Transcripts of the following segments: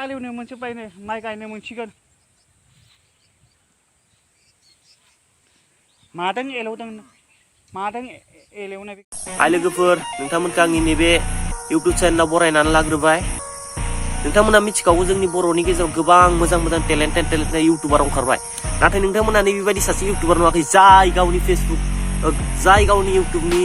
हालेवनो मोनजोब्बाय नै माइ गायनो मोनसिगोन मादों एलौदों मादों एलेवनाय हाय लोगोफोर नोंथांमोनखौ आंनि नैबे इउटुब चेनेलाव बरायनानै लाग्रोबाय नोंथांमोना मिथिखागौ जोंनि बर'नि गेजेराव गोबां मोजां टेलेन्टेड इउटुबार ओंखारबाय नाथाय नोंथांमोना नैबेबायदि सासे इउटुबार नुवाखै जाय गावनि फेसबुक जाय गावनि इउटुबनि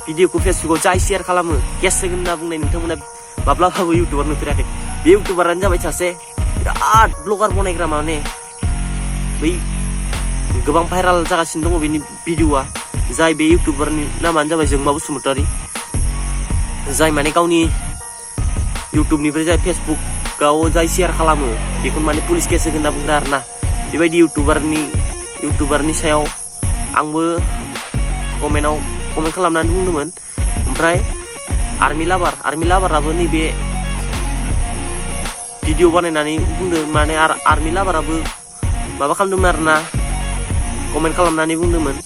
भिडिअखौ फेसबुकाव जाय शेयार खालामो केस होगोन होनना बुंनाय नोंथांमोना माब्लाबाबो इउटुबार नुफेराखै बे इउटुबारानो जाबाय सासे बिराद ब्लगार बनायग्रा माने बै गोबां भाइराल जागासिनो दङ बेनि भिडिअआ जाय बे इउटुबारनि नामानो जाबाय जwngमा बसुमतारी जाय माने गावनि इउटुबनिफ्राय जाय फेसबुकाव जाय शेयार खालामो बेखौ माने पुलिस केस होगोन होनना बुंदों आरोना बेबायदि इउटुबारनि सायाव आंबो कमेन्ट खालामनानै बुंदोंमोन ओमफ्राय आर्मि लाभाराबो नैबे भिडिअ बानायनानै बुंदों माने आर्मि लाभाराबो माबा खालामदोंमोन आरोना कमेन्ट खालामनानै बुंदोंमोन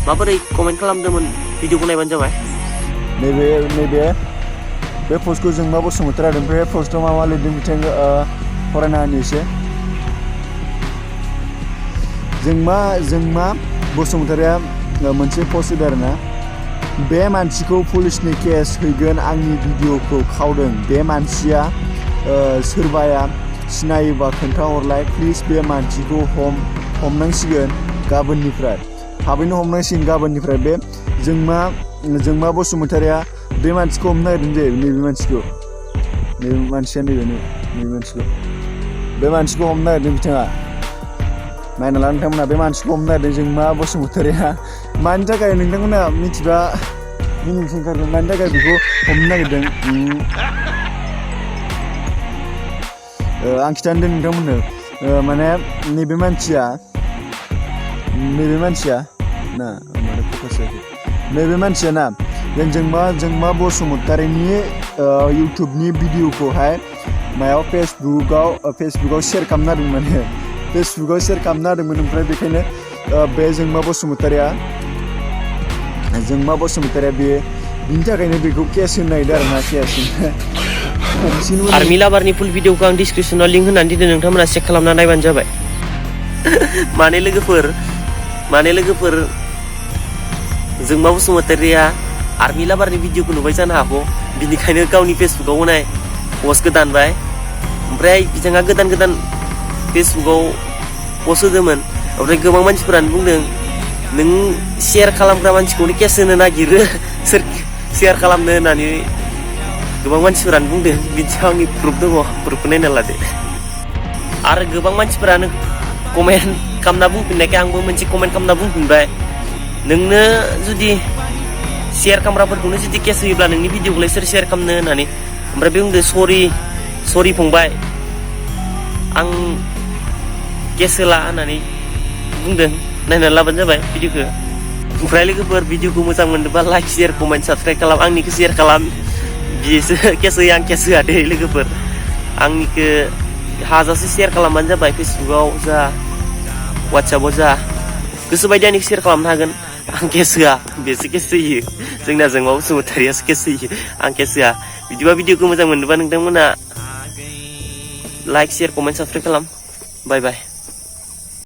माबोरै कमेन्ट खालामदोंमोन भिडिअखौ नायबानो जाबाय नैबे बे पस्टखौ जwngमा बसुमतारी होदों बे पस्टआव मा लिरदों बिथाङा फरायना होनि एसे जwngमा बसुमतारीया मोनसे पस्ट होदों आरोना बे मानसिखौ पुलिसनि केस हैगोन आंनि भिडिअखौ खावदों बे मानसिया सोरबाया सिनायोबा खोन्थाहरलाय प्लिज बे मानसिखौ हमनांसिगोन गाबोननिफ्राय थाबैनो हमनांसिगोन गाबोननिफ्राय बे जwngमा बसुमतारीया बे मानसिखौ हमनो नागिरदों जे नैबे मानसिखौ बे मानसिखौ हमनो नागिरदों बिथाङा नायना ला नोंथांमोना बे मानसिखौ हमनो नागिरदों जwngमा बसुमतारीया मानि थाखाय नोंथांमोना मिथिबा मिनिनो ओंखारदों मानि थाखाय बेखौ हमनो नागिरदों आं खिथानो नोंथांमोननो माने नैबे मानसिया ना नैबे मानसिया ना जwngमा बसुमतारीनि इउटुबनि भिडिअखौहाय मायाव फेसबुकाव शेयार खालामना होदों माने फेसबुकाव शेयार खालामना होदोंमोन ओमफ्राय बेखायनो बे जwngमा बसुमतारीया बिनि थाखायनो बेखौ केस होनो नागिरदों आरोना केस आर्मि लाभारनि फुल भिडिअखौ आं डिसक्रिपसनाव लिंक होनानै दोनदों नोंथांमोना चेक खालामना नायबानो जाबाय माने लोगोफोर जwngमा बसुमतारीया आर्मि लाभारनि भिडिअखौ नुबाय जानो हागौ बिनिखायनो गावनि फेसबुकाव होनाय पस्टखौ दानबाय ओमफ्राय बिथाङा गोदान फेसबुकाव पस्ट होदोंमोन ओमफ्राय गोबां मानसिफोरानो बुंदों नों शेयार खालामग्रा मानसिखौनो केस होनो नागिरो सोर शेयार खालामनो होननानै गोबां मानसिफोरानो बुंदों बिनि सायाव आंनि प्रुफ दङ प्रुफखौ नायना लादो आरो गोबां मानसिफोरानो कमेन्ट खालामना बुंफिननायखाय आंबो मोनसे कमेन्ट खालामना बुंफिनबाय नोंनो जुदि शेयार खालामग्राफोरखौनो जुदि केस होयोब्ला नोंनि भिडिअखौलाय सोर शेयार खालामनो होननानै ओमफ्राय बे बुंदों सरि फंबाय आं केस होला होननानै बुंदों नायनानै लाबानो जाबाय भिडिअखौ ओमफ्राय लोगोफोर भिडिअखौ मोजां मोनदोंबा लाइक शेयार कमेन्ट साबसक्राइब खालाम आंनिखौ शेयार खालाम बिसो केस होयो आं केस होआ दे लोगोफोर आंनिखौ हाजासे शेयार खालामबानो जाबाय फेसबुकाव जा वाट्सएपआव जा गोसोबायदि आंनिखौ शेयार खालामनो हागोन आं केस होआ बेसो केस होयो जोंना जwngमा बसुमतारीयासो केस होयो आं केस होआ बिदिबा भिडिअखौ मोजां मोनदोंबा नोंथांमोना लाइक शेयार कमेन्ट साबसक्राइब खालाम बाय बाय